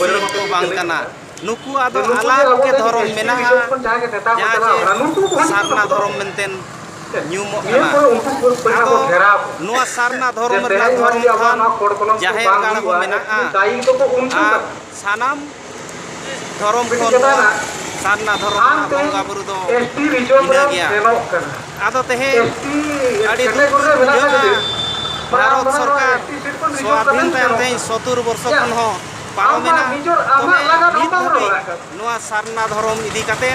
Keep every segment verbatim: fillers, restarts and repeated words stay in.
ᱟᱹᱫᱤᱵᱟᱹᱥᱤ ᱦᱚᱸᱠᱚ ᱵᱟᱝ ᱠᱟᱱᱟ᱾ ᱱᱩᱠᱩᱣᱟᱜ ᱫᱚ ᱟᱞᱟᱜᱽ ᱜᱮ ᱫᱷᱚᱨᱚᱢ ᱢᱮᱱᱟᱜᱼᱟ, ᱡᱟᱦᱟᱸ ᱪᱮ ᱥᱟᱨᱱᱟ ᱫᱷᱚᱨᱚᱢ ᱢᱮᱱᱛᱮ ᱧᱩᱢᱚᱜ ᱠᱟᱱᱟ᱾ ᱟᱫᱚ ᱱᱚᱣᱟ ᱥᱟᱨᱱᱟ ᱫᱷᱚᱨᱚᱢ ᱨᱮᱱᱟᱜ ᱫᱷᱚᱨᱚᱢ ᱛᱷᱟᱱ ᱡᱟᱦᱮᱨ ᱜᱟᱲ ᱦᱚᱸ ᱢᱮᱱᱟᱜᱼᱟ, ᱟᱨ ᱥᱟᱱᱟᱢ ᱫᱷᱚᱨᱚᱢ ᱠᱷᱚᱱ ᱫᱚ ᱥᱟᱨᱱᱟ ᱫᱷᱚᱨᱚᱢ ᱨᱮᱱᱟᱜ ᱵᱚᱸᱜᱟ ᱵᱩᱨᱩ ᱫᱚ ᱵᱷᱤᱱᱟᱹ ᱜᱮᱭᱟ᱾ ᱟᱫᱚ ᱛᱮᱦᱮᱧ ᱟᱹᱰᱤ ᱫᱩᱠ ᱵᱩᱡᱷᱟᱹᱜᱼᱟ, ᱵᱷᱟᱨᱚᱛ ᱥᱚᱨᱠᱟᱨ ᱥᱣᱟᱫᱷᱤᱱ ᱛᱟᱭᱚᱢ ᱛᱮᱦᱮᱧ ᱥᱚᱛᱛᱚᱨ ᱵᱚᱨᱥᱚ ᱠᱷᱚᱱ ᱦᱚᱸ ᱯᱟᱨᱚᱢᱮᱱᱟ, ᱛᱚᱵᱮ ᱱᱤᱛ ᱫᱷᱟᱹᱵᱤᱡ ᱱᱚᱣᱟ ᱥᱟᱨᱱᱟ ᱫᱷᱚᱨᱚᱢ ᱤᱫᱤ ᱠᱟᱛᱮ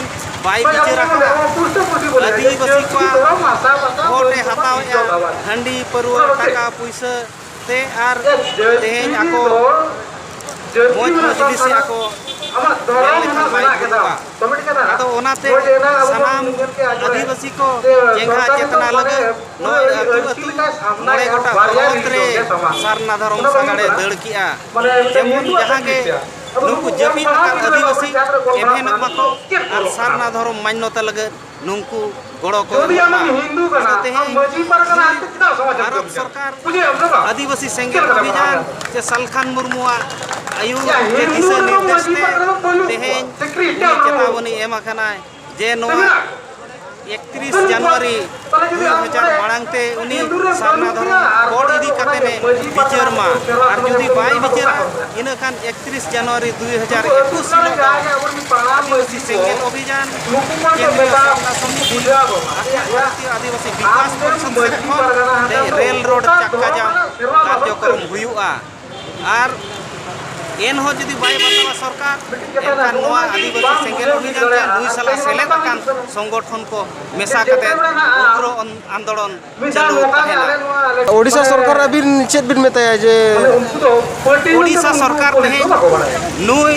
ᱵᱟᱭ ᱵᱤᱪᱟᱹᱨ ᱟᱠᱟᱫᱟ᱾ ᱟᱹᱫᱤᱵᱟᱹᱥᱤ ᱠᱚᱣᱟᱜ ᱵᱷᱳᱴ ᱮ ᱦᱟᱛᱟᱣᱮᱫᱼᱟ, ᱦᱟᱺᱰᱤ ᱯᱟᱹᱨᱣᱟᱹ, ᱴᱟᱠᱟ ᱯᱩᱭᱥᱟᱹ ᱛᱮ ᱟᱨ ᱛᱮᱦᱮᱧ ᱟᱠᱚ ᱢᱚᱡᱽ ᱢᱚᱡᱽ ᱞᱤᱥᱤ ᱟᱠᱚ ᱧᱮᱞ ᱞᱮᱠᱷᱟᱱ ᱵᱟᱭ ᱵᱷᱩᱞᱩᱜᱼᱟ᱾ ᱟᱫᱚ ᱚᱱᱟᱛᱮ ᱥᱟᱱᱟᱢ ᱟᱹᱫᱤᱵᱟᱹᱥᱤ ᱠᱚ ᱪᱮᱸᱜᱷᱟ ᱪᱮᱛᱱᱟ ᱞᱟᱹᱜᱤᱫ ᱱᱚᱜᱼᱚᱭ ᱟᱹᱛᱩ ᱟᱹᱛᱩ ᱢᱚᱬᱮ ᱜᱚᱴᱟᱝ ᱦᱚᱱᱚᱛ ᱨᱮ ᱥᱟᱨᱱᱟ ᱫᱷᱚᱨᱚᱢ ᱥᱟᱜᱟᱲᱮ ᱫᱟᱹᱲ ᱠᱮᱜᱼᱟ᱾ ᱡᱮᱢᱚᱱ ᱡᱟᱦᱟᱸ ᱜᱮ ᱱᱩᱠᱩ ᱡᱟᱹᱯᱤᱫ ᱟᱠᱟᱫ ᱟᱹᱫᱤᱵᱟᱹᱥᱤ ᱮᱵᱷᱮᱱᱚᱜ ᱢᱟᱠᱚ ᱟᱨ ᱥᱟᱨᱱᱟ ᱫᱷᱚᱨᱚᱢ ᱢᱟᱱᱱᱚᱛᱟ ᱞᱟᱹᱜᱤᱫ ᱱᱩᱠᱩ ᱜᱚᱲᱚ ᱠᱚ ᱮᱢᱚᱜ ᱢᱟ᱾ ᱟᱫᱚ ᱛᱮᱦᱮᱧ ᱵᱷᱟᱨᱚᱛ ᱥᱚᱨᱠᱟᱨ ᱟᱹᱫᱤᱵᱟᱹᱥᱤ ᱥᱮᱸᱜᱮᱞ ᱚᱵᱷᱤᱡᱟᱱ ᱪᱮ ᱥᱟᱞᱠᱷᱟᱱ ᱢᱩᱨᱢᱩᱣᱟᱜ ᱟᱹᱭᱩᱨ ᱪᱮ ᱫᱤᱥᱟᱹ ᱱᱤᱨᱫᱮᱥ ᱛᱮ ᱛᱮᱦᱮᱧ ᱩᱱᱤ ᱪᱮᱛᱟᱣᱚᱱᱤ ᱮᱢ ᱟᱠᱟᱱᱟᱭ ᱡᱮ ᱱᱚᱣᱟ ᱮᱠᱛᱨᱤᱥ ᱡᱟᱱᱩᱣᱟᱨᱤ ᱫᱩ ᱦᱟᱡᱟᱨ ᱢᱟᱲᱟᱝ ᱛᱮ ᱩᱱᱤ ᱥᱟᱨᱱᱟ ᱫᱷᱚᱨᱚᱢ code ᱤᱫᱤ ᱠᱟᱛᱮ ᱮ ᱵᱤᱪᱟᱹᱨ ᱢᱟ, ᱟᱨ ᱡᱩᱫᱤ ᱵᱟᱭ ᱵᱤᱪᱟᱹᱨᱟ, ᱤᱱᱟᱹ ᱠᱷᱟᱱ ᱮᱠᱛᱨᱤᱥ ᱡᱟᱱᱩᱣᱟᱨᱤ ᱫᱩ ᱦᱟᱡᱟᱨ ᱮᱠᱩᱥ ᱦᱤᱞᱳᱜ ᱫᱚ ᱟᱹᱫᱤᱵᱟᱹᱥᱤ ᱥᱮᱸᱜᱮᱞ ᱚᱵᱷᱤᱡᱟᱱ, ᱠᱮᱱᱫᱨᱤᱭᱚ ᱥᱟᱨᱱᱟ ᱥᱚᱢᱤᱛᱤ, ᱚᱠᱷᱤᱞ ᱵᱷᱟᱨᱚᱛᱤᱭᱚ ᱟᱹᱫᱤᱵᱟᱹᱥᱤ ᱵᱤᱠᱟᱥ ᱯᱚᱨᱤᱥᱚᱫ ᱥᱮᱫ ᱠᱷᱚᱱ ᱛᱮᱦᱮᱧ ᱨᱮᱞ ᱨᱳᱰ ᱪᱟᱠᱟ ᱡᱟᱢ ᱠᱟᱨᱡᱚᱠᱨᱚᱢ ᱦᱩᱭᱩᱜᱼᱟ᱾ ᱟᱨ ᱮᱱᱦᱚᱸ ᱡᱩᱫᱤ ᱵᱟᱭ ᱵᱟᱛᱟᱣᱟ ᱥᱚᱨᱠᱟᱨ, ᱮᱱᱠᱷᱟᱱ ᱱᱚᱣᱟ ᱟᱹᱫᱤᱵᱟᱹᱥᱤ ᱥᱮᱸᱜᱮᱞ ᱚᱵᱷᱤᱡᱟᱱ ᱨᱮ ᱱᱩᱭ ᱥᱟᱞᱟᱜ ᱥᱮᱞᱮᱫ ᱟᱠᱟᱱ ᱥᱚᱝᱜᱚᱴᱷᱚᱱ ᱠᱚ ᱢᱮᱥᱟ ᱠᱟᱛᱮ ᱩᱜᱽᱨᱚ ᱟᱱ-, ᱟᱱᱫᱳᱞᱚᱱ ᱪᱟᱹᱞᱩ ᱛᱟᱦᱮᱱᱟ᱾ ᱳᱰᱤᱥᱟ ᱥᱚᱨᱠᱟᱨ ᱟᱹᱵᱤᱱ ᱪᱮᱫ ᱵᱤᱱ ᱢᱮᱛᱟᱭᱟ ᱡᱮ ᱳᱰᱤᱥᱟ ᱥᱚᱨᱠᱟᱨ ᱛᱮᱦᱮᱧ ᱱᱩᱭ,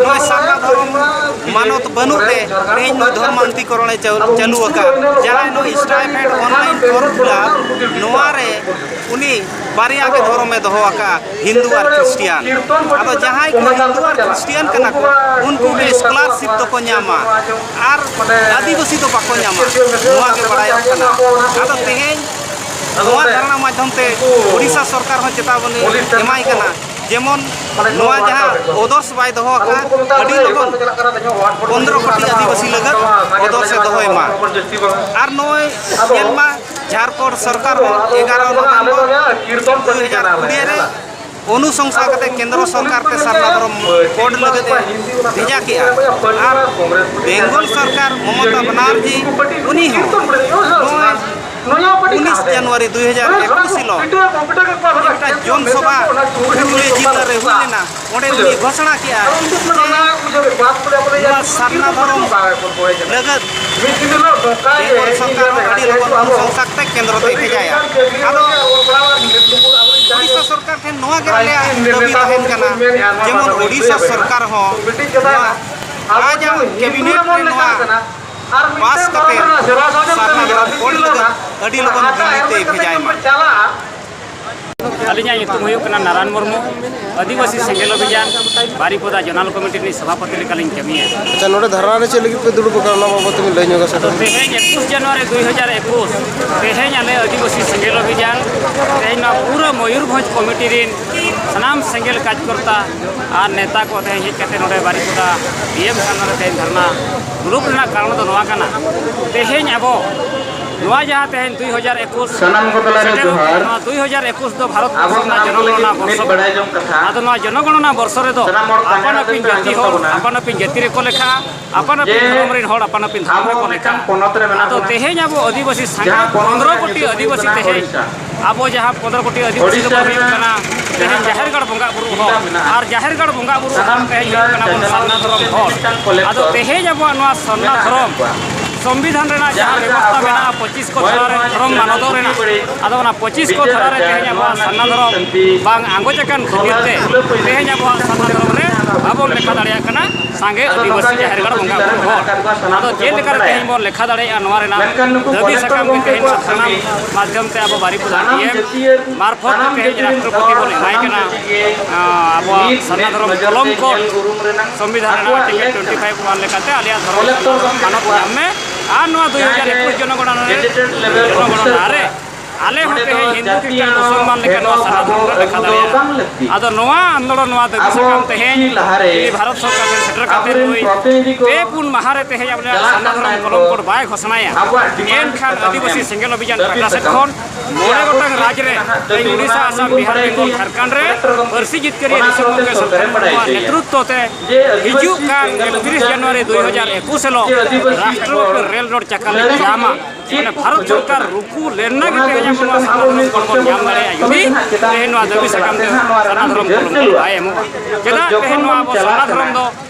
ᱱᱩᱭ ᱥᱟᱨᱱᱟ ᱫᱷᱚᱨᱚᱢ ᱢᱟᱱᱚᱛ ᱵᱟᱹᱱᱩᱜ ᱛᱮ ᱛᱮᱦᱮᱧ ᱱᱩᱭ ᱫᱷᱚᱨᱢᱟᱱᱛᱤᱠᱚᱨᱚᱬ ᱮ ᱪᱟᱹ-, ᱪᱟᱹᱞᱩ ᱟᱠᱟᱫ, ᱡᱟᱦᱟᱸᱭ ᱱᱩᱭ ᱥᱴᱟᱭᱯᱷᱮᱰ ᱚᱱᱞᱟᱭᱤᱱ ᱯᱷᱚᱨᱢ ᱯᱷᱤᱞᱟᱯ, ᱱᱚᱣᱟ ᱨᱮ ᱩᱱᱤ ᱵᱟᱨᱭᱟ ᱜᱮ ᱫᱷᱚᱨᱚᱢᱮ ᱫᱚᱦᱚ ᱟᱠᱟᱫᱼᱟ, ᱦᱤᱱᱫᱩ ᱟᱨ ᱠᱷᱨᱤᱥᱴᱤᱭᱟᱱ᱾ ᱟᱫᱚ ᱡᱟᱦᱟᱸᱭ ᱠᱚ ᱦᱤᱱᱫᱩ ᱟᱨ ᱠᱷᱨᱤᱥᱴᱤᱭᱟᱱ ᱠᱟᱱᱟ ᱠᱚ, ᱩᱱᱠᱩ ᱜᱮ ᱥᱠᱚᱞᱟᱨᱥᱤᱯ ᱫᱚᱠᱚ ᱧᱟᱢᱟ, ᱟᱨ ᱟᱹᱫᱤᱵᱟᱹᱥᱤ ᱫᱚ ᱵᱟᱠᱚ ᱧᱟᱢᱟ, ᱱᱚᱣᱟ ᱜᱮ ᱵᱟᱲᱟᱭᱚᱜ ᱠᱟᱱᱟ᱾ ᱟᱫᱚ ᱛᱮᱦᱮᱧ ᱱᱚᱣᱟ ᱫᱷᱟᱨᱱᱟ ᱢᱟᱫᱽᱫᱷᱚᱢ ᱛᱮ ᱳᱰᱤᱥᱟ ᱥᱚᱨᱠᱟᱨ ᱦᱚᱸ ᱪᱮᱛᱟᱣᱱᱤ ᱮᱢᱟᱭ ᱠᱟᱱᱟ, ᱡᱮᱢᱚᱱ ᱱᱚᱣᱟ ᱡᱟᱦᱟᱸ ᱚᱫᱚᱨᱥ ᱵᱟᱭ ᱫᱚᱦᱚ ᱟᱠᱟᱫᱼᱟ, ᱟᱹᱰᱤ ᱞᱚᱜᱚᱱ ᱯᱚᱱᱫᱽᱨᱚ ᱠᱳᱴᱤ ᱟᱹᱫᱤᱵᱟᱹᱥᱤ ᱞᱟᱹᱜᱤᱫ ᱚᱫᱚᱨᱥ ᱮ ᱫᱚᱦᱚᱭ ᱢᱟ᱾ ᱟᱨ ᱱᱚᱜᱼᱚᱭ ᱧᱮᱞ ᱢᱟ, ᱡᱷᱟᱲᱠᱷᱚᱸᱰ ᱥᱚᱨᱠᱟᱨ ᱦᱚᱸ ᱮᱜᱟᱨᱚ ᱱᱚᱵᱷᱮᱢᱵᱚᱨ ᱫᱩ ᱦᱟᱡᱟᱨ ᱠᱩᱲᱤ ᱨᱮ ᱚᱱᱩᱥᱚᱝᱥᱟ ᱠᱟᱛᱮ ᱠᱮᱱᱫᱨᱚ ᱥᱚᱨᱠᱟᱨ ᱛᱮ ᱥᱟᱨᱱᱟ ᱫᱷᱚᱨᱚᱢ ᱠᱳᱰ ᱞᱟᱹᱜᱤᱫ ᱮ ᱵᱷᱮᱡᱟ ᱠᱮᱜᱼᱟ᱾ ᱟᱨ ᱵᱮᱝᱜᱚᱞ ᱥᱚᱨᱠᱟᱨ ᱢᱚᱢᱚᱛᱟ ᱵᱟᱱᱟᱨᱡᱤ, ᱩᱱᱤ ᱦᱚᱸ ᱱᱚᱜᱼᱚᱭ ᱩᱱᱤᱥ ᱡᱟᱱᱩᱣᱟᱨᱤ ᱫᱩ ᱦᱟᱡᱟᱨ ᱮᱠᱩᱥ ᱦᱤᱞᱳᱜ ᱢᱤᱫᱴᱟᱝ ᱡᱚᱱ ᱥᱚᱵᱷᱟ ᱯᱩᱨᱩᱞᱤᱭᱟᱹ ᱡᱤᱞᱟᱹ ᱨᱮ ᱦᱩᱭ ᱞᱮᱱᱟ᱾ ᱚᱸᱰᱮ ᱩᱱᱤ ᱜᱷᱳᱥᱚᱱᱟ ᱠᱮᱜᱼᱟ ᱡᱮ ᱱᱚᱣᱟ ᱥᱟᱨᱱᱟ ᱫᱷᱚᱨᱚᱢ ᱞᱟᱹᱜᱤᱫ ᱵᱮᱝᱜᱚᱞ ᱥᱚᱨᱠᱟᱨ ᱦᱚᱸ ᱟᱹᱰᱤ ᱞᱚᱜᱚᱱ ᱚᱱᱩᱥᱚᱝᱥᱟ ᱠᱟᱛᱮ ᱠᱮᱱᱫᱨᱚ ᱛᱮᱭ ᱵᱷᱮᱡᱟᱭᱟ᱾ ᱟᱫᱚ ᱳᱰᱤᱥᱟ ᱥᱚᱨᱠᱟᱨ ᱴᱷᱮᱱ ᱱᱚᱣᱟ ᱜᱮ ᱟᱞᱮᱭᱟᱜ ᱫᱟᱹᱵᱤ ᱛᱟᱦᱮᱱ ᱠᱟᱱᱟ, ᱡᱮᱢᱚᱱ ᱳᱰᱤᱥᱟ ᱥᱚᱨᱠᱟᱨ ᱦᱚᱸ ᱱᱚᱣᱟ ᱟᱡᱟᱜ ᱠᱮᱵᱤᱱᱮᱴ ᱨᱮ ᱱᱚᱣᱟ ᱯᱟᱥ ᱠᱟᱛᱮ ᱥᱟᱨᱱᱟ ᱫᱷᱚᱨᱚᱢ ᱠᱳᱰ ᱞᱟᱹᱜᱤᱫ ᱟᱹᱰᱤ ᱞᱚᱜᱚᱱ ᱫᱤᱞᱞᱤ ᱛᱮᱭ ᱵᱷᱮᱡᱟᱭ ᱢᱟ᱾ ᱟᱹᱞᱤᱧᱟᱜ ᱧᱩᱛᱩᱢ ᱦᱩᱭᱩᱜ ᱠᱟᱱᱟ ᱱᱟᱨᱟᱱ ᱢᱩᱨᱢᱩ᱾ ᱟᱹᱫᱤᱵᱟᱹᱥᱤ ᱥᱮᱸᱜᱮᱞ ᱚᱵᱷᱤᱡᱟᱱ ᱵᱟᱨᱤᱯᱚᱫᱟ ᱡᱚᱱᱟᱞ ᱠᱚᱢᱤᱴᱤ ᱨᱤᱱᱤᱡ ᱥᱚᱵᱷᱟᱯᱚᱛᱤ ᱞᱮᱠᱟᱞᱤᱧ ᱠᱟᱹᱢᱤᱭᱟ᱾ ᱟᱪᱪᱷᱟ, ᱱᱚᱰᱮ ᱫᱷᱟᱨᱱᱟ ᱨᱮ ᱪᱮᱫ ᱞᱟᱹᱜᱤᱫ ᱯᱮ ᱫᱩᱲᱩᱵ ᱟᱠᱟᱱᱟ, ᱚᱱᱟ ᱵᱟᱵᱚᱫ ᱛᱮᱵᱤᱱ ᱞᱟᱹᱭ ᱧᱚᱜᱟ ᱥᱮ? ᱟᱫᱚ ᱛᱮᱦᱮᱧ ᱮᱠᱩᱥ ᱡᱟᱱᱩᱣᱟᱨᱤ ᱫᱩᱭ ᱦᱟᱡᱟᱨ ᱮᱠᱩᱥ, ᱛᱮᱦᱮᱧ ᱟᱞᱮ ᱟᱹᱫᱤᱵᱟᱹᱥᱤ ᱥᱮᱸᱜᱮᱞ ᱚᱵᱷᱤᱡᱟᱱ, ᱛᱮᱦᱮᱧ ᱱᱚᱣᱟ ᱯᱩᱨᱟᱹ ᱢᱚᱭᱩᱨᱵᱷᱚᱸᱡᱽ ᱠᱚᱢᱤᱴᱤ ᱨᱤᱱ ᱥᱟᱱᱟᱢ ᱥᱮᱸᱜᱮᱞ ᱠᱟᱡᱽᱠᱚᱨᱛᱟ ᱟᱨ ᱱᱮᱛᱟ ᱠᱚ ᱛᱮᱦᱮᱧ ᱦᱮᱡ ᱠᱟᱛᱮ ᱱᱚᱰᱮ ᱵᱟᱨᱤᱯᱚᱫᱟ ᱰᱤ ᱮᱢ ᱥᱟᱢᱱᱟ ᱨᱮ ᱛᱮᱦᱮᱧ ᱫᱷᱟᱨᱱᱟ ᱫᱩᱲᱩᱵ ᱨᱮᱱᱟᱜ ᱠᱟᱨᱚᱱ ᱫᱚ ᱱᱚᱣᱟ ᱠᱟᱱᱟ᱾ ᱛᱮᱦᱮᱧ ᱟᱵᱚ ᱱᱚᱣᱟ ᱡᱟᱦᱟᱸ ᱛᱮᱦᱮᱧ ᱫᱩᱭ ᱦᱟᱡᱟᱨ ᱮᱠᱩᱥ ᱥᱟᱱᱟᱢ ᱠᱚ ᱛᱟᱞᱟᱨᱮ ᱥᱮᱴᱮᱨᱚᱜ ᱠᱟᱱᱟ, ᱡᱚᱦᱟᱨ᱾ ᱱᱚᱣᱟ ᱫᱩᱭ ᱦᱟᱡᱟᱨ ᱮᱠᱩᱥ ᱫᱚ ᱵᱷᱟᱨᱚᱛ ᱟᱵᱚ ᱵᱚᱨᱥᱚ ᱨᱮᱱᱟᱜ ᱥᱟᱱᱟᱢ ᱠᱚ ᱡᱚᱱᱚᱜᱚᱱᱚᱱᱟ ᱞᱟᱹᱜᱤᱫ ᱢᱤᱫ ᱵᱚᱨᱥᱚ ᱵᱟᱲᱟᱭ ᱡᱚᱝ ᱠᱟᱛᱷᱟ᱾ ᱟᱫᱚ ᱱᱚᱣᱟ ᱡᱚᱱᱚᱜᱚᱱᱚᱱᱟ ᱵᱚᱨᱥᱚ ᱨᱮᱫᱚ ᱥᱟᱱᱟᱢ ᱦᱚᱲ ᱟᱯᱟᱱ ᱠᱟᱹᱢᱤ ᱟᱹᱯᱤᱱ ᱟᱹᱰᱤ ᱡᱟᱹᱛᱤ ᱦᱚᱲ, ᱛᱟᱵᱚᱱᱟ᱾ ᱟᱯᱟᱱ ᱟᱹᱯᱤᱱ ᱡᱟᱹᱛᱤ ᱨᱮᱠᱚ ᱞᱮᱠᱷᱟᱜᱼᱟ, ᱟᱯᱟᱱ ᱟᱹᱯᱤᱱ ᱡᱮ ᱫᱷᱚᱨᱚᱢ ᱨᱮᱱ ᱦᱚᱲ ᱟᱯᱟᱱ ᱟᱹᱯᱤᱱ ᱫᱷᱚᱨᱚᱢ ᱟᱵᱚ ᱨᱮᱠᱚ ᱢᱤᱫᱴᱟᱝ ᱞᱮᱠᱷᱟᱜᱼᱟ᱾ ᱯᱚᱱᱚᱛ ᱨᱮ ᱢᱮᱱᱟᱜ ᱟᱫᱚ ᱵᱚᱱᱟ᱾ ᱛᱮᱦᱮᱧ ᱟᱵᱚ ᱟᱹᱫᱤᱵᱟᱹᱥᱤ ᱥᱟᱸᱜᱮ ᱡᱟᱦᱟᱸ ᱯᱚᱱᱚᱛ ᱯᱚᱱᱫᱽᱨᱚ ᱨᱮᱱᱟᱜ ᱠᱳᱴᱤ ᱧᱩᱛᱩᱢ ᱦᱩᱭᱩᱜ ᱟᱹᱫᱤᱵᱟᱹᱥᱤ ᱠᱟᱱᱟ ᱛᱮᱦᱮᱧ ᱳᱰᱤᱥᱟ᱾ ᱟᱵᱚ ᱡᱟᱦᱟᱸ ᱯᱚᱱᱫᱽᱨᱚ ᱠᱳᱴᱤ ᱟᱹᱫᱤᱵᱟᱹᱥᱤ ᱳᱰᱤᱥᱟ ᱫᱚᱵᱚᱱ ᱨᱮ ᱦᱩᱭᱩᱜ ᱠᱟᱱᱟ, ᱛᱮᱦᱮᱧ ᱡᱟᱦᱮᱨ ᱜᱟᱲ ᱵᱚᱸᱜᱟ ᱵᱩᱨᱩ ᱦᱚᱸ ᱢᱮᱱᱟᱜᱼᱟ᱾ ᱟᱨ ᱡᱟᱦᱮᱨ ᱜᱟᱲ ᱵᱚᱸᱜᱟ ᱵᱩᱨᱩ ᱥᱟᱱᱟᱢ ᱦᱚᱸ ᱛᱮᱦᱮᱧ ᱦᱩᱭᱩᱜ ᱠᱟᱱᱟ ᱵᱚᱱ ᱥᱟᱨᱱᱟ ᱫᱷᱚᱨᱚᱢ ᱦᱚᱲ᱾ ᱟᱫᱚ ᱛᱮᱦᱮᱧ ᱟᱵᱚᱣᱟᱜ ᱱᱚᱣᱟ ᱥᱟᱨᱱᱟ ᱫᱷᱚᱨᱚᱢ ᱥᱚᱝᱵᱤᱫᱷᱟᱱ ᱨᱮᱱᱟᱜ ᱡᱟᱦᱟᱸ ᱵᱮᱵᱚᱥᱛᱷᱟ ᱢᱮᱱᱟᱜᱼᱟ, ᱯᱚᱸᱪᱤᱥ ᱠᱚ ᱫᱷᱟᱨᱟ ᱨᱮ ᱫᱷᱚᱨᱚᱢ ᱢᱟᱱᱚᱛᱚᱜ ᱨᱮᱱᱟᱜ, ᱟᱫᱚ ᱚᱱᱟ ᱯᱚᱸᱪᱤᱥ ᱠᱚ ᱫᱷᱟᱨᱟ ᱨᱮ ᱛᱮᱦᱮᱧ ᱟᱵᱚᱣᱟᱜ ᱥᱟᱨᱱᱟ ᱫᱷᱚᱨᱚᱢ ᱵᱟᱝ ᱟᱸᱜᱚᱪ ᱟᱠᱟᱱ ᱠᱷᱟᱹᱛᱤᱨ ᱛᱮ ᱛᱮᱦᱮᱧ ᱟᱵᱚᱣᱟᱜ ᱥᱟᱨᱱᱟ ᱫᱷᱚᱨᱚᱢ ᱨᱮ ᱵᱟᱵᱚᱱ ᱞᱮᱠᱷᱟ ᱫᱟᱲᱮᱭᱟᱜ ᱠᱟᱱᱟ ᱥᱟᱸᱜᱮ ᱟᱹᱫᱤᱵᱟᱹᱥᱤ ᱡᱟᱦᱮᱨ ᱜᱟᱲ ᱵᱚᱸᱜᱟ ᱵᱩᱨᱩ ᱦᱚᱲ᱾ ᱟᱫᱚ ᱪᱮᱫ ᱞᱮᱠᱟᱨᱮ ᱛᱮᱦᱮᱧ ᱵᱚᱱ ᱞᱮᱠᱷᱟ ᱫᱟᱲᱮᱭᱟᱜᱼᱟ ᱱᱚᱣᱟ ᱨᱮᱱᱟᱜ ᱫᱟᱹᱵᱤ ᱥᱟᱠᱟᱢ ᱜᱮ ᱛᱮᱦᱮᱧ ᱱᱚᱣᱟ ᱫᱷᱟᱨᱱᱟ ᱢᱟᱫᱽᱫᱷᱚᱢ ᱛᱮ ᱟᱵᱚ ᱵᱟᱨᱤᱯᱚᱫᱟ ᱰᱤ ᱮᱢ ᱢᱟᱨᱯᱷᱚᱛ ᱛᱮ ᱛᱮᱦᱮᱧ ᱨᱟᱥᱴᱨᱚᱯᱚᱛᱤ ᱵᱚᱱ ᱮᱢᱟᱭ ᱠᱟᱱᱟ᱾ ᱟᱵᱚᱣᱟᱜ ᱥᱟᱨᱱᱟ ᱫᱷᱚᱨᱚᱢ ᱠᱚᱞᱚᱢ ᱠᱳᱰ ᱥᱚᱝᱵᱤᱫᱷᱟᱱ ᱨᱮᱱᱟᱜ ᱟᱨᱴᱤᱠᱮᱞ ᱴᱩᱭᱮᱱᱴᱤ ᱯᱷᱟᱭᱤᱵᱷ ᱚᱣᱟᱱ ᱞᱮᱠᱟᱛᱮ ᱟᱞᱮᱭᱟᱜ ᱫᱷᱚᱨᱚᱢ ᱢᱟᱱᱚᱛ ᱧᱟᱢ ᱢᱮ᱾ ᱟᱨ ᱱᱚᱣᱟ ᱫᱩᱭ ᱦᱟᱡᱟᱨ ᱮᱠᱩᱥ ᱡᱚᱱᱚᱜᱚᱬᱱᱟ ᱨᱮ, ᱡᱚᱱᱚᱜᱚᱬᱱᱟ ᱨᱮ ᱟᱞᱮ ᱦᱚᱸ ᱛᱮᱦᱮᱧ ᱦᱤᱱᱫᱩ ᱠᱷᱨᱤᱥᱴᱟᱱ ᱢᱩᱥᱚᱞᱢᱟᱱ ᱞᱮᱠᱟ ᱱᱚᱣᱟ ᱥᱟᱨᱱᱟ ᱫᱷᱚᱨᱚᱢ ᱨᱮ ᱞᱮᱠᱷᱟ ᱫᱟᱲᱮᱭᱟᱜᱼᱟ᱾ ᱟᱫᱚ ᱱᱚᱣᱟ ᱟᱱᱫᱳᱞᱚᱱ, ᱱᱚᱣᱟ ᱫᱟᱹᱵᱤ ᱥᱟᱠᱟᱢ ᱛᱮᱦᱮᱧ ᱡᱩᱫᱤ ᱵᱷᱟᱨᱚᱛ ᱥᱚᱨᱠᱟᱨ ᱴᱷᱮᱱ ᱥᱮᱴᱮᱨ ᱠᱟᱛᱮ ᱱᱩᱭ ᱯᱮ ᱯᱩᱱ ᱢᱟᱦᱟ ᱨᱮ ᱛᱮᱦᱮᱧ ᱟᱵᱚ ᱥᱟᱨᱱᱟ ᱫᱷᱚᱨᱚᱢ ᱠᱚᱞᱚᱢ ᱠᱳᱰ ᱵᱟᱭ ᱜᱷᱳᱥᱚᱱᱟᱭᱟ, ᱮᱱᱠᱷᱟᱱ ᱟᱹᱫᱤᱵᱟᱹᱥᱤ ᱥᱮᱸᱜᱮᱞ ᱚᱵᱷᱤᱡᱟᱱ ᱯᱟᱦᱴᱟ ᱥᱮᱫ ᱠᱷᱚᱱ ᱢᱚᱬᱮ ᱜᱚᱴᱟᱝ ᱨᱟᱡᱽ ᱨᱮ, ᱳᱰᱤᱥᱟ, ᱟᱥᱟᱢ, ᱵᱤᱦᱟᱨ, ᱵᱮᱝᱜᱚᱞ, ᱡᱷᱟᱲᱠᱷᱚᱸᱰ ᱨᱮ ᱯᱟᱹᱨᱥᱤ ᱡᱤᱛᱠᱟᱹᱨᱤᱭᱟᱹ ᱫᱤᱥᱚᱢ ᱜᱚᱢᱠᱮ ᱥᱚᱨᱠᱟᱨ ᱱᱚᱣᱟ ᱱᱮᱛᱨᱩᱛᱛᱚ ᱛᱮ ᱦᱤᱡᱩᱜ ᱠᱟᱱ ᱮᱠᱛᱨᱤᱥ ᱡᱟᱱᱩᱣᱟᱨᱤ ᱫᱩᱭ ᱦᱟᱡᱟᱨ ᱮᱠᱩᱥ ᱦᱤᱞᱳᱜ ᱨᱟᱥᱴᱨᱚᱯᱚᱛᱤ ᱨᱮᱞ ᱨᱳᱰ ᱪᱟᱠᱟ ᱞᱮ ᱧᱟᱢᱟ᱾ ᱢᱟᱱᱮ ᱵᱷᱟᱨᱚᱛ ᱥᱚᱨᱠᱟᱨ ᱨᱩᱠᱩ ᱞᱮᱱ ᱨᱮᱱᱟᱜ ᱜᱮ ᱛᱮᱦᱮᱧ ᱟᱵᱚ ᱱᱚᱣᱟ ᱥᱟᱨᱱᱟ ᱫᱷᱚᱨᱚᱢ ᱠᱳᱰ ᱵᱚᱱ ᱧᱟᱢ ᱫᱟᱲᱮᱭᱟᱜᱼᱟ᱾ ᱡᱩᱫᱤ ᱛᱮᱦᱮᱧ ᱱᱚᱣᱟ ᱫᱟᱹᱵᱤ ᱥᱟᱠᱟᱢ ᱛᱮ ᱥᱟᱨᱱᱟ ᱫᱷᱚᱨᱚᱢ ᱠᱳᱰ ᱵᱟᱭ ᱮᱢᱚᱜᱼᱟ, ᱪᱮᱫᱟᱜ ᱛᱮᱦᱮᱧ ᱱᱚᱣᱟ ᱟᱵᱚ ᱥᱟᱨᱱᱟ ᱫᱷᱚᱨᱚᱢ ᱫᱚ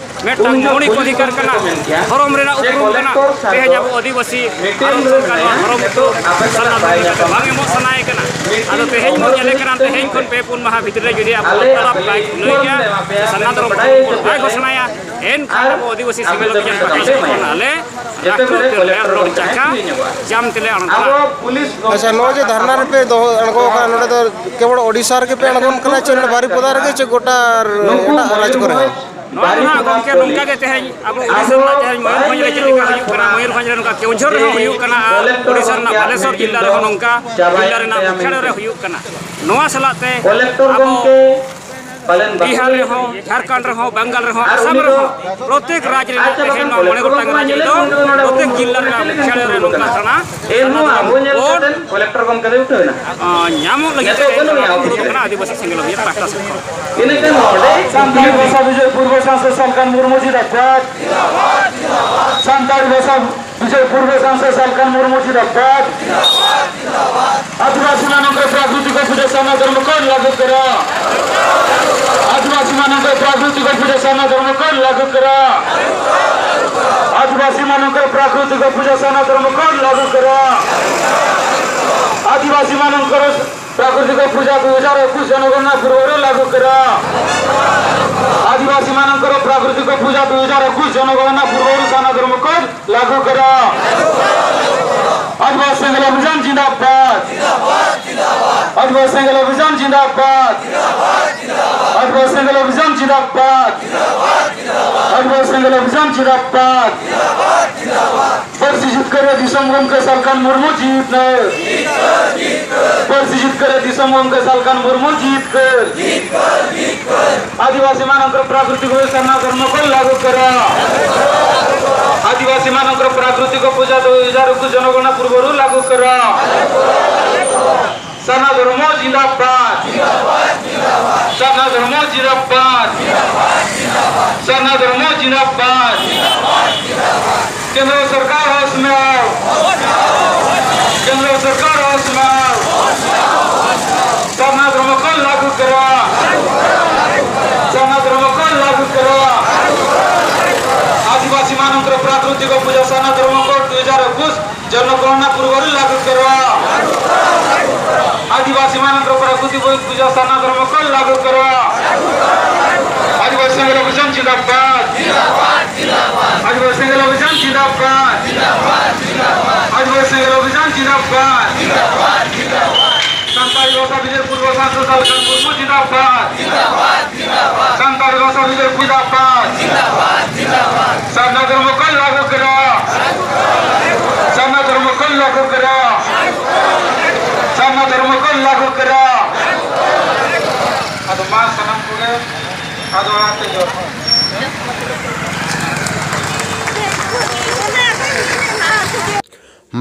ᱢᱤᱫᱴᱟᱝ ᱢᱳᱣᱞᱤᱠ ᱚᱫᱷᱤᱠᱟᱨ ᱠᱟᱱᱟ, ᱫᱷᱚᱨᱚᱢ ᱨᱮᱱᱟᱜ ᱩᱯᱨᱩᱢ ᱠᱟᱱᱟ᱾ ᱛᱮᱦᱮᱧ ᱟᱵᱚ ᱟᱹᱫᱤᱵᱟᱹᱥᱤ ᱟᱨᱚ ᱥᱚᱨᱠᱟᱨ ᱱᱚᱣᱟ ᱫᱷᱚᱨᱚᱢ ᱩᱯᱨᱩᱢ ᱥᱟᱨᱱᱟ ᱫᱷᱚᱨᱚᱢ ᱞᱮᱠᱟᱛᱮ ᱵᱟᱝ ᱮᱢᱚᱜ ᱥᱟᱱᱟᱭᱮ ᱠᱟᱱᱟ᱾ ᱟᱫᱚ ᱛᱮᱦᱮᱧ ᱵᱚᱱ ᱧᱮᱞᱮ ᱠᱟᱱᱟ, ᱛᱮᱦᱮᱧ ᱠᱷᱚᱱ ᱯᱮ ᱯᱩᱱ ᱢᱟᱦᱟ ᱵᱷᱤᱛᱨᱤ ᱨᱮ ᱡᱩᱫᱤ ᱟᱵᱚ ᱛᱟᱲᱟᱢ ᱵᱟᱭ ᱠᱷᱩᱞᱟᱹᱣᱮᱫᱼᱟ, ᱥᱟᱨᱱᱟ ᱫᱷᱚᱨᱚᱢ ᱩᱯᱨᱩᱢ ᱵᱟᱭ ᱜᱷᱳᱥᱚᱱᱟᱭᱟ, ᱮᱱᱠᱷᱟᱱ ᱟᱵᱚ ᱟᱹᱫᱤᱵᱟᱹᱥᱤ ᱥᱤᱸᱜᱮᱞ ᱚᱵᱷᱤᱡᱟᱱ ᱯᱟᱦᱴᱟ ᱥᱮᱫ ᱠᱷᱚᱱ ᱟᱞᱮ ᱨᱟᱥᱴᱨᱚ ᱨᱮᱭᱟᱲ ᱨᱚᱲ ᱪᱟᱠᱷᱟ ᱡᱟᱢ ᱛᱮᱞᱮ ᱟᱬᱜᱚᱱᱟ᱾ ᱟᱪᱪᱷᱟ, ᱱᱚᱜᱼᱚᱭ ᱡᱮ ᱫᱷᱟᱨᱱᱟ ᱨᱮᱯᱮ ᱫᱚᱦᱚ ᱟᱬᱜᱚ ᱟᱠᱟᱱᱟ, ᱱᱚᱰᱮ ᱫᱚ ᱠᱮᱵᱚᱞ ᱳᱰᱤᱥᱟ ᱨᱮᱜᱮ ᱯᱮ ᱟᱬᱜᱚᱱ ᱠᱟᱱᱟ ᱪᱮ ᱱᱚᱰᱮ ᱵᱟᱨᱤᱯᱚᱫᱟ ᱨᱮᱜᱮ ᱪᱮ ᱜᱚᱴᱟ ᱮᱴᱟᱜ ᱨᱟᱡᱽ ᱠᱚᱨᱮ ᱦᱚᱸ? ᱱᱚᱣᱟ ᱫᱚ ᱱᱟᱦᱟᱜ ᱜᱚᱢᱠᱮ ᱱᱚᱝᱠᱟ ᱜᱮ ᱛᱮᱦᱮᱧ ᱟᱵᱚ ᱳᱰᱤᱥᱟ ᱨᱮᱱᱟᱜ ᱛᱮᱦᱮᱧ ᱢᱚᱭᱩᱨᱵᱷᱚᱸᱡᱽ ᱨᱮ ᱪᱮᱫ ᱞᱮᱠᱟ ᱦᱩᱭᱩᱜ ᱠᱟᱱᱟ, ᱢᱚᱭᱩᱨᱵᱷᱚᱸᱡᱽ ᱨᱮ ᱱᱚᱝᱠᱟ ᱠᱮᱣᱡᱷᱚᱨ ᱨᱮᱦᱚᱸ ᱦᱩᱭᱩᱜ ᱠᱟᱱᱟ, ᱟᱨ ᱳᱰᱤᱥᱟ ᱨᱮᱱᱟᱜ ᱵᱟᱞᱮᱥᱚᱨ ᱡᱤᱞᱟ ᱨᱮᱦᱚᱸ ᱱᱚᱝᱠᱟ ᱡᱤᱞᱟ ᱨᱮᱱᱟᱜ ᱢᱩᱠᱷᱭᱟᱞᱚᱭ ᱨᱮ ᱦᱩᱭᱩᱜ ᱠᱟᱱᱟ᱾ ᱱᱚᱣᱟ ᱥᱟᱞᱟᱜ ᱛᱮ ᱟᱵᱚ ᱵᱤᱦᱟᱨ ᱨᱮᱦᱚᱸ, ᱡᱷᱟᱲᱠᱷᱚᱸᱰ ᱨᱮᱦᱚᱸ, ᱵᱟᱝᱜᱟᱞ ᱨᱮᱦᱚᱸ, ᱟᱥᱟᱢ ᱨᱮᱦᱚᱸ, ᱯᱨᱚᱛᱮᱠ ᱨᱟᱡᱽ ᱨᱮᱱᱟᱜ ᱛᱮᱦᱮᱧ ᱱᱚᱣᱟ ᱢᱚᱬᱮ ᱜᱚᱴᱟᱝ ᱨᱟᱡᱽ ᱨᱮᱫᱚ ᱯᱨᱚᱛᱮᱠ ᱡᱤᱞᱟ ᱨᱮᱱᱟᱜ ᱢᱩᱠᱷᱭᱟᱞᱚᱭ ᱨᱮ ᱱᱚᱝᱠᱟ ᱛᱷᱟᱱᱟ ᱥᱟᱨᱱᱟ ᱫᱷᱚᱨᱚᱢ ᱠᱳᱰ ᱠᱚᱞᱮᱠᱴᱚᱨ ᱜᱚᱢᱠᱮ ᱫᱚᱭ ᱩᱴᱷᱟᱹᱣ ᱮᱱᱟ᱾ ᱧᱟᱢᱚᱜ ᱞᱟᱹᱜᱤᱫ ᱛᱮ ᱱᱤᱛᱚᱜ ᱵᱟᱹᱱᱩᱜ ᱮᱭᱟ ᱚᱯᱷᱤᱥ ᱨᱮ᱾ ᱠᱟᱱᱟ ᱟᱹᱫᱤᱵᱟᱹᱥᱤ ᱥᱮᱸᱜᱮᱞ ᱚᱵᱷᱤᱡᱟᱱ ᱯᱟᱦᱴᱟ ᱥᱮᱫ ᱠᱷᱚᱱ᱾ ᱤᱱᱟᱹ ᱠᱷᱟᱱ ᱱᱚᱰᱮ ᱥᱟᱱᱛᱟᱲᱤ ᱵᱷᱟᱥᱟ ᱵᱤᱡᱚᱭ ᱯᱩᱨᱵᱚ ᱥᱟᱝᱥᱚᱫ ᱥᱟᱞᱠᱷᱟᱱ ᱢᱩᱨᱢᱩ ᱡᱤᱫᱟᱵᱟᱫ। ᱥᱟᱱᱛᱟᱲᱤ ᱵᱷᱟᱥᱟ ᱵᱤᱡᱚᱭ ᱯᱩᱨᱵᱚ ᱥᱟᱝᱥᱚᱫ ᱥᱟᱞᱠᱷᱟᱱ ᱢᱩᱨᱢᱩ ᱡᱤᱫᱟᱵᱟᱫ। ᱟᱹᱫᱤᱵᱟᱹᱥᱤ ᱢᱟᱱᱚᱝᱠᱚ ᱯᱨᱟᱠᱨᱤᱛᱤᱠ ᱯᱩᱡᱟ ᱥᱟᱨᱱᱟ ᱫᱷᱚᱨᱢᱚ ᱠᱳᱰ ᱞᱟᱜᱩ ᱠᱚᱨᱟ। ᱟᱹᱫᱤᱵᱟᱹᱥᱤ ᱢᱟᱱᱚᱝᱠᱚ ᱯᱨᱟᱠᱨᱤᱛᱤᱠ ᱯᱩᱡᱟ ᱥᱟᱨᱱᱟ ᱫᱷᱚᱨᱢᱚ ᱠᱳᱰ ᱞᱟᱜᱩ ᱠᱚᱨᱟ। ᱟᱹᱫᱤᱵᱟᱹᱥᱤ ᱢᱟᱱᱚᱝᱠᱚ ᱯᱨᱟᱠᱨᱤᱛᱤᱠ ᱯᱩᱡᱟ ᱥᱟᱨᱱᱟ ᱫᱷᱚᱨᱢᱚ ᱠᱳᱰ ᱞᱟᱜᱩ କର। ଆଦିବାସୀମାନଙ୍କର ପ୍ରାକୃତିକ ପୂଜା ଦୁଇ ହଜାର ଏକୋଇଶ ଜନଗଣନା ପୂର୍ବରୁ ଲାଗୁ କର। ଆଦିବାସୀମାନଙ୍କର ପ୍ରାକୃତିକ ପୂଜା ଦୁଇ ହଜାର ଏକୋଇଶ ଜନଗଣନା ପୂର୍ବରୁ ସାରନା ଧର୍ମ କୋଡ୍ ଲାଗୁ କର। ଆଦିବାସୀ ସେଙ୍ଗଲ ଅଭିଯାନ ଜିନ୍ଦାବାଦ। ଆଦିବାସୀ ସେଙ୍ଗଲ ଅଭିଯାନ ଜିନ୍ଦାବାଦ। ଆଦିବାସୀ ସେଙ୍ଗଲ ଅଭିଯାନ ଜିନ୍ଦାବାଦ। ଆଦିବାସୀ ସେଙ୍ଗଲ ଅଭିଯାନ ଜିନ୍ଦାବାଦ। ᱯᱟᱹᱨᱥᱤ ᱡᱤᱛᱠᱟᱹᱨ ᱨᱮ ᱫᱤᱥᱚᱢ ᱜᱚᱢᱠᱮ ᱥᱟᱞᱠᱷᱟᱱ ᱢᱩᱨᱢᱩ ᱡᱤᱛᱠᱟᱹᱨ। ᱯᱟᱹᱨᱥᱤ ᱡᱤᱛᱠᱟᱹᱨ ᱨᱮ ᱫᱤᱥᱚᱢ ᱜᱚᱢᱠᱮ ᱥᱟᱞᱠᱷᱟᱱ ᱢᱩᱨᱢᱩ ᱡᱤᱛᱠᱟᱹᱨ। ᱟᱹᱫᱤᱵᱟᱹᱥᱤ ᱢᱟᱱᱚᱝᱠᱚ ᱯᱨᱟᱠᱨᱤᱛᱤᱠ ᱦᱩᱭ ᱥᱟᱨᱱᱟ ᱫᱷᱚᱨᱢᱚ ᱠᱚ ᱞᱟᱜᱩ ᱠᱚᱨᱟ। ᱟᱹᱫᱤᱵᱟᱹᱥᱤ ᱢᱟᱱᱚᱝᱠᱚ ᱯᱨᱟᱠᱨᱤᱛᱤᱠ ᱯᱩᱡᱟ ᱫᱩ ᱦᱟᱡᱟᱨ ᱮᱠᱩᱥ ᱡᱚᱱᱚᱜᱚᱬᱟ ᱯᱩᱨᱵᱚᱨᱩ ᱞᱟᱜᱩ ᱠᱚᱨᱟ। ᱥᱟᱨᱱᱟ ᱫᱷᱚᱨᱢᱚ ᱡᱤᱱᱫᱟᱵᱟᱫ। ᱥᱟᱨᱱᱟ ᱫᱷᱚᱨᱢᱚ ᱡᱤᱱᱫᱟᱵᱟᱫ। ᱥᱟᱨᱱᱟ ᱫᱷᱚᱨᱢᱚ ᱡᱤᱱᱫᱟᱵᱟᱫ। ᱠᱮᱱᱫᱨᱚ ᱥᱚᱨᱠᱟᱨ ᱦᱚᱸ ᱥᱢᱮᱞ। ᱠᱮᱱᱫᱨᱚ ᱥᱚᱨᱠᱟᱨ ᱦᱚᱸ ᱥᱢᱮᱞ। ᱥᱟᱨᱱᱟ ᱫᱷᱚᱨᱢᱚ ᱠᱚ ᱞᱟᱜᱩ ᱠᱚᱨᱟ। ᱥᱟᱨᱱᱟ ᱫᱷᱚᱨᱢᱚ ᱠᱚ ᱞᱟᱜᱩ ᱠᱚᱨᱟ। ᱡᱤᱱᱫᱟᱵᱟᱫ᱾ ᱟᱹᱫᱤᱵᱟᱹᱥᱤ ᱥᱮᱸᱜᱮᱞ ᱚᱵᱷᱤᱡᱟᱱ ᱡᱤᱱᱫᱟᱵᱟᱫ᱾ ᱟᱹᱫᱤᱵᱟᱹᱥᱤ ᱥᱮᱸᱜᱮᱞ ᱚᱵᱷᱤᱡᱟᱱ ᱡᱤᱱᱫᱟᱵᱟᱫ᱾ ᱥᱟᱱᱛᱟᱲᱤ ᱵᱷᱟᱥᱟ ᱵᱤᱡᱚᱭ ᱯᱩᱨᱵᱚ ᱥᱟᱝᱥᱚᱫ ᱥᱟᱞᱠᱷᱟᱱ ᱢᱩᱨᱢᱩ ᱡᱤᱱᱫᱟᱵᱟᱫ᱾ ᱥᱟᱱᱛᱟᱲᱤ ᱵᱷᱟᱥᱟ ᱵᱤᱡᱚᱭ ᱡᱤᱱᱫᱟᱵᱟᱫ᱾ ᱥᱟᱨᱱᱟ ᱫᱷᱚᱨᱢᱚ ᱠᱚ ᱞᱟᱹᱜᱩ ᱠᱮᱫᱟ᱾ ᱥᱟᱨᱱᱟ ᱫᱷᱚᱨᱢᱚ ᱠᱚ ᱞᱟᱹᱜᱩ ᱠᱮᱫᱟ᱾ ᱥᱟᱨᱱᱟ ᱫᱷᱚᱨᱢᱚ ᱠᱚ ᱞᱟᱹᱜᱩ ᱠᱮᱫᱟ᱾ ᱟᱫᱚ ᱢᱟ ᱥᱟᱱᱟᱢ ᱠᱚᱜᱮ ᱟᱫᱚ ᱚᱱᱟᱛᱮ ᱡᱚᱦᱟᱨ᱾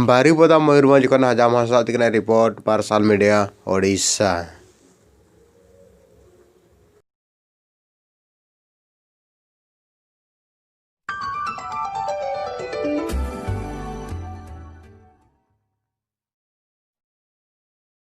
ᱵᱟᱨᱤᱯᱚᱫᱟ ᱢᱚᱭᱩᱨᱵᱷᱚᱸᱡᱽ ᱠᱷᱚᱱ ᱦᱟᱡᱟᱢ ᱦᱟᱸᱥᱫᱟ ᱛᱟᱹᱠᱤᱱᱟᱜ ᱨᱤᱯᱳᱨᱴ, ᱯᱟᱨᱥᱟᱞ ᱢᱤᱰᱤᱭᱟ, ᱳᱰᱤᱥᱟ᱾